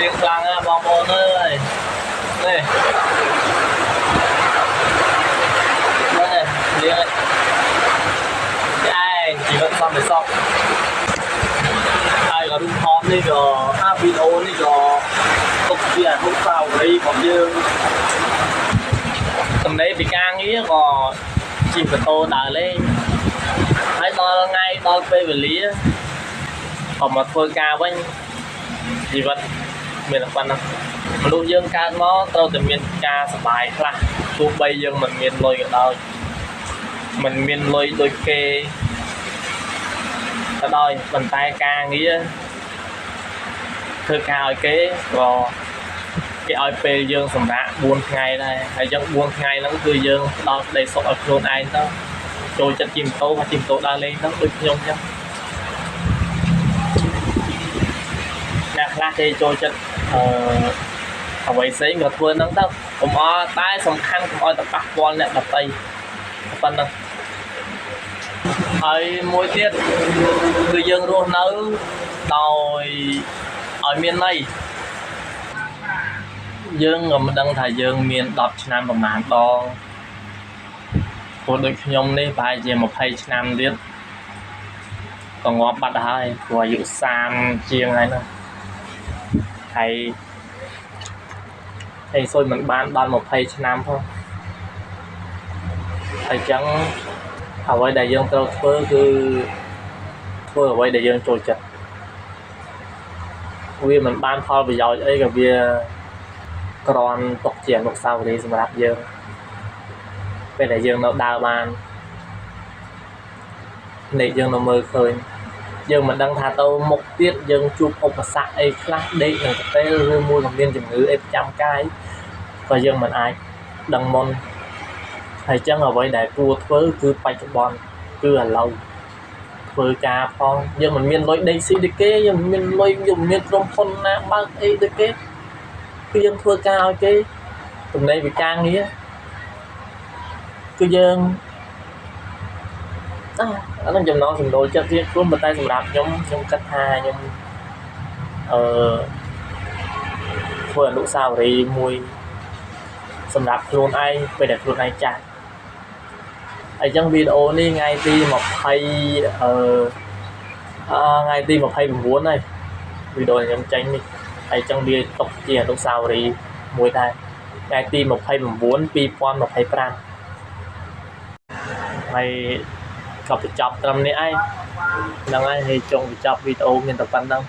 លៀងខ្លាំងណាស់បងប្អូនអើយនេះនេះលៀងឯងជីវិតសំិសុខហើយក៏រូបថតនេះក៏អាវីដេអូនេះក៏ទុកជាអនុស្សាវរីយ៍របស់យើងទំនេរពីការងារក៏ជិះម៉ូតូដើរលេងហើយដល់ថ្ងៃដល់ពេលវេលាក៏មកធ្វើការវិញជីវិតមានតែប៉ុណ្ណឹងមនុស្សយើងកើតមកត្រូវតែមានការសប្បាយខ្លះទោះបីយើងមិនមានលុយក៏ដោយមិនមានលុយដូចគេក៏ដោយប៉ុន្តែការងារធ្វើការឲ្យគេក៏គេឲ្យពេលយើងសម្រាក4ថ្ងៃដែរហើយចឹង4ថ្ងៃហ្នឹងគឺយើងផ្ដល់ក្តីសុខឲ្យខ្លួនឯងទៅចូលចិត្តជិះម៉ូតូក៏ជិះម៉ូតូដើរលេងទៅដូចខ្ញុំចឹងអ្នកខ្លះគេចូលចិត្តអឺអ្វីផ្សេងក៏ធ្វើហ្នឹងទៅកុំអត់តែសំខាន់កុំឲ្យតែប៉ះពាល់អ្នកដទៃប៉ុណ្ណឹងហើយមួយទៀតគឺយើងរស់នៅដោយឲ្យមានន័យយើងក៏មិនដឹងថាយើងមាន10ឆ្នាំប្រហែលដងព្រោះដូចខ្ញុំនេះប្រហែលជា20ឆ្នាំទៀតក៏ងាប់បាត់ហើយព្រោះអាយុ30ជាងហើយណាហើយហើយសុយមិនបានដល់20ឆ្នាំផងហើយចឹងអ្វីដែលយើងត្រូវធ្វើគឺធ្វើអ្វីដែលយើងចូលចិត្តវាមិនបានផលប្រយោជន៍អីក៏វាក្រន់ទុកជាអនុស្សាវរីយ៍សម្រាប់យើងពេលដែលយើងនៅដើរបានភ្នែកយើងនៅមើលឃើញយើងមិនដឹងថាទៅមុខទៀតយើងជួបឧបសគ្គអីខ្លះដេកនឹងកទេលឬមួយក៏មានជំងឺអីប្រចាំកាយក៏យើងមិនអាចដឹងមុនហើយចឹងអ្វីដែលគួរធ្វើគឺបច្ចុប្បន្នគឺឥឡូវធ្វើការផងយើងមិនមានលុយដេកស៊ីដូចគេយើងមិនមានលុយយើងមិនមានក្រុមហ៊ុនណាបើកអីដូចគេគឺយើងធ្វើការឲ្យគេទំនេរពីការងារគឺយើងអាអានឹងចំណងចំណូលចិត្តទៀតខ្លួនប៉ុន្តែសម្រាប់ខ្ញុំខ្ញុំគិតថាខ្ញុំអឺធ្វើអនុស្សាវរីយ៍មួយសម្រាប់ខ្លួនឯងពេលដែលខ្លួនឯងចាស់ហើយចឹងវីដេអូនេះថ្ងៃទី20អឺថ្ងៃទី29ហើយវីដេអូខ្ញុំចេញនេះហើយចឹងវាទុកជាអនុស្សាវរីយ៍មួយដែរថ្ងៃទី29 2025ហើយក៏បញ្ចប់ត្រឹមនេះឯងហ្នឹងហើយហើយចុងបញ្ចប់វីដេអូមានតែប៉ុណ្្នឹង